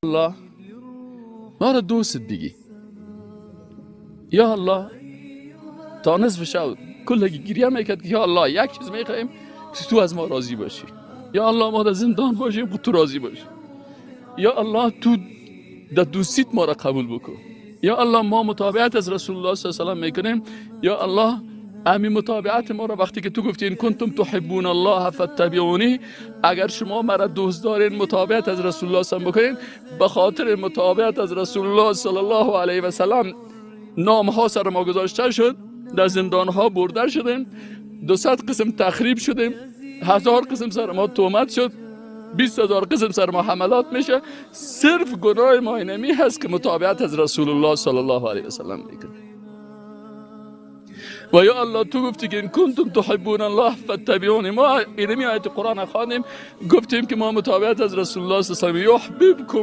الله، ما را دوست دیگی. یا الله، تا نصف شب کل گریه میکرد که یا الله، یک چیز میخوایم که تو از ما راضی باشی. یا الله، ما در زندان باشیم، تو راضی باشی. یا الله، تو در دوستیت ما را قبول بکن. یا الله، ما متابعت از رسول الله صلی الله علیه و سلم میکنیم. یا الله، امی متابعت ما را، وقتی که تو گفتی إن کنتم تحبون الله فاتبعوني، اگر شما مرا دوست دارین، متابعت از رسول الله صلی الله علیه و بکنین. به خاطر متابعت از رسول الله صلی الله علیه و سلم نام ها سر ما گذاشته شد، در زندان ها برده شدیم، 200 قسم تخریب شدیم، 1000 قسم سر ما تهمت شد، 20,000 قسم سر ما حملات میشه. صرف گناه ما اینمی هست که متابعت از رسول الله صلی الله علیه و سلم میکنیم. و یا الله، تو گفتی که إن کنتم تحبون الله فاتبعوني. ما اینمی آیت قرآن خواندیم، گفتیم که ما متابعت از رسول الله صلی الله علیه و سلم یحببکم.